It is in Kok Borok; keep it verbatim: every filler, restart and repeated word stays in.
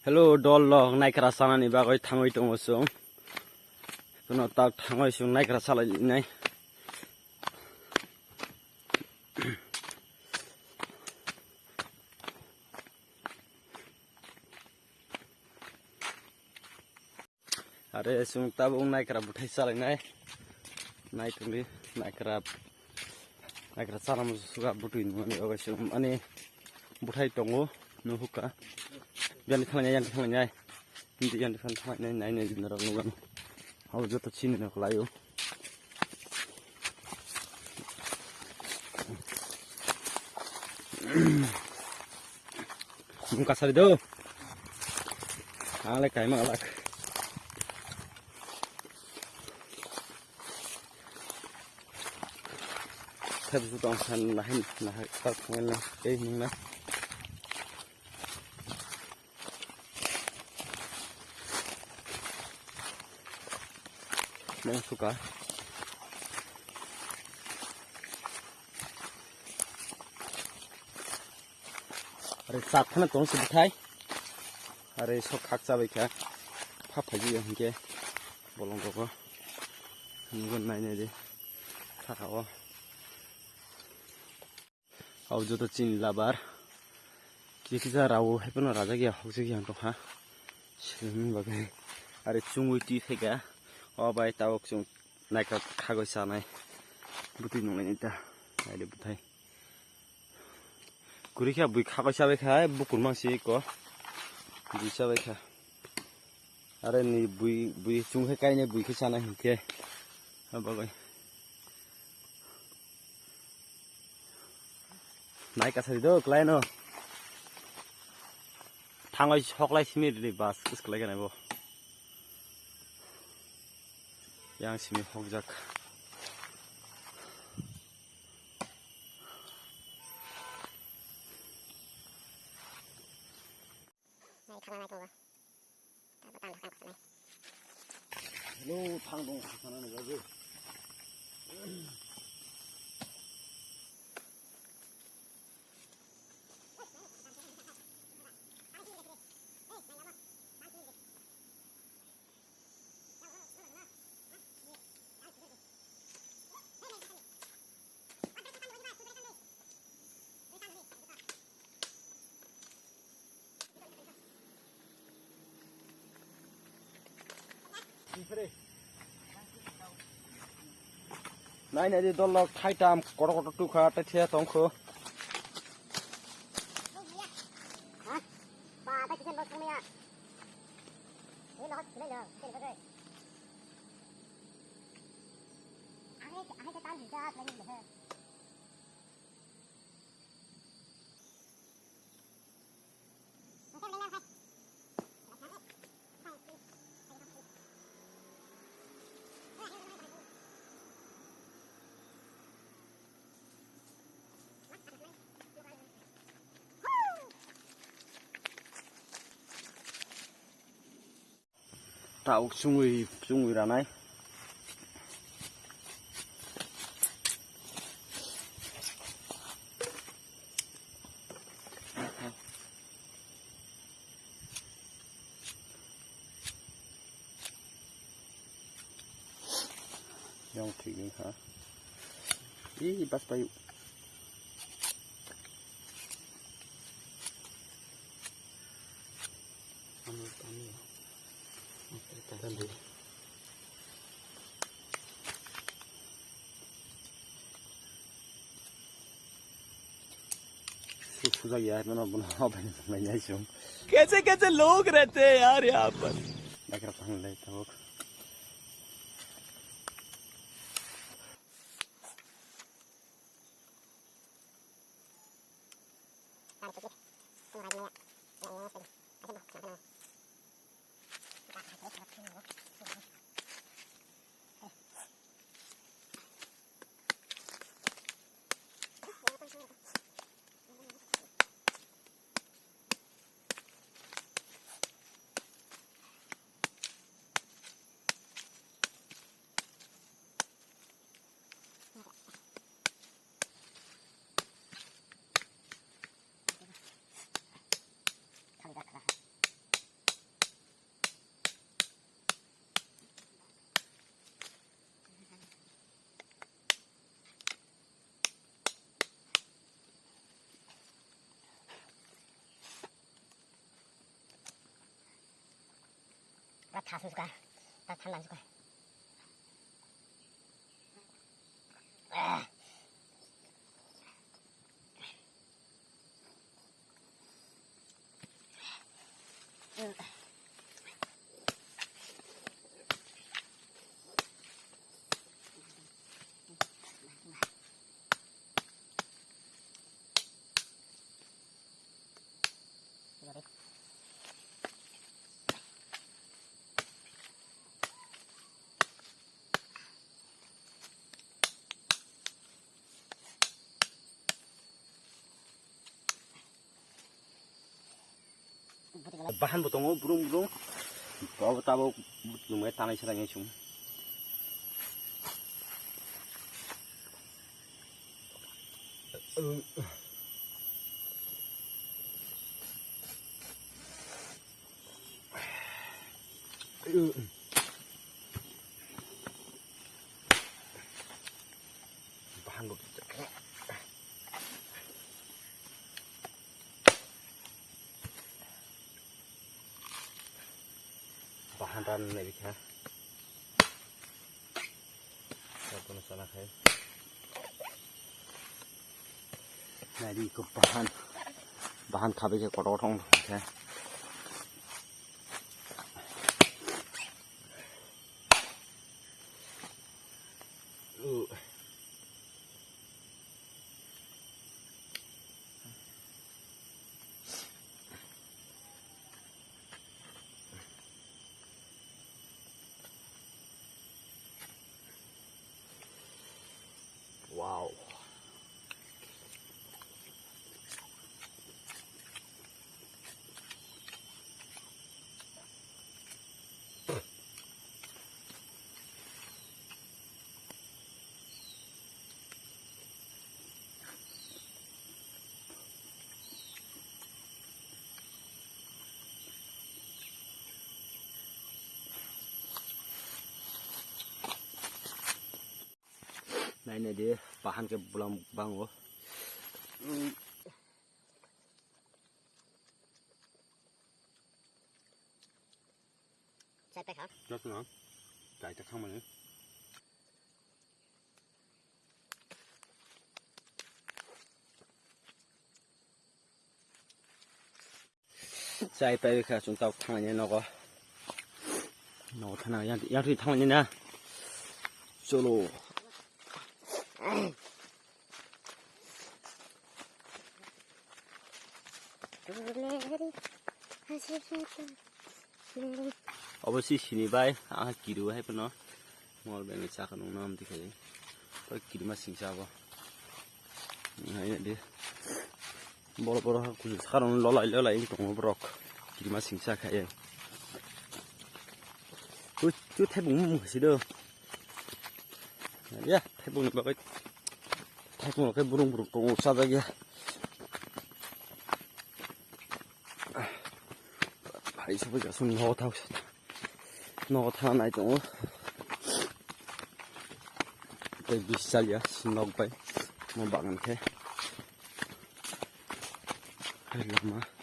Hello, dol rok naikra chanani bagwi thangwi tongo chwng. Kuno tak thangwi chwng naikra chalai nai. Are chwng tabuk naikra bwthai chalainai. Naitungdi naikra, naikra chalamu suga bwtwi nungmani bagwi chwng ani bwthai tongo nuhukha. Yani thanglainai, yani thanglainai. Hindi yani thanglainai, nai nai norok nukgano. Abo joto chini no khlaio. Mung kasari do. Ang le kaima alak. Thep su tong san nahin nahai tak ngen na ei nung na. Nang suka. Are sat khana tong se bwthai. Are sok khak chabai kha. Pha phaji ya hinkhe bolong rogo. Nunggo nai nai de. Saka o. Au joto chini labar. Kisa rao hai phano rajak ya, hokjak ya tongkha. Sini bagwi. Are chungwi twi phaikha. O bai tabuk chwng naikha khagwi chanai. Bwtwi nunglaini ta. Naidi bwthai. Kwrwi kha bui khagwi chabai kha, bukur mangsi ko. Bui chabai kha. Are ni bui, bui chwng khe kainai bui khe chana hinkhe. Abagwi. Nai kasari do, klai no. Thanglai hoklai simi ridi bas, is klai kanai bo. Yang simi hokjak. Nai thangna nai tongo. Tamo tang thang thang. Hello, thang dong, thang thang nai jago. Nai nai di dol lok thai tam kotor kotor tukha tei thia tongkho. Tauk chungwi, chungwi ranai. Yang thik wng kha. Ih, bas payu. Tandi. Su-, sujak ya, mano, bono, open, nai, nai, sung. कैसे कैसे लोग रहते हैं यार यहाँ पर। Naikra tang lai tabuk. Ta thasung suka, ta thanlang suka. Ah. Bahan bo tongo, burung burung. Abo tabuk chumui tanai sara ngai chum. Bahan bo. Bahan ran nai bikha. Kono sana khai. Nai di ko bahan. Bahan khabe ke kotor thong khe. Wow. Nai nai di, bahan khe bulam bango. Chai paikha. Chai ta thangmani. Chai pai kha chwng tabuk thanglainai nogo. Nogo thana yang, yang twi thanglainai na. Cholo. Obo si sini bai, ah, kiru hai phano. Mol beng cha khano nam dikhai. To kirima singsa bo. Hai di. Boro boro ha kuchuk sakarong lolai lolai tongo borok. Kirima singsa khai. Tu, tu thebung mung si do. Ya, thebung ni bagwi. Thebung khe burung burung tongo sajak ya. Hai sabai kasung no thau. Nogo thana nai tongo. Tei bis chaliya sinok bai mo bagan khe. Hai lama.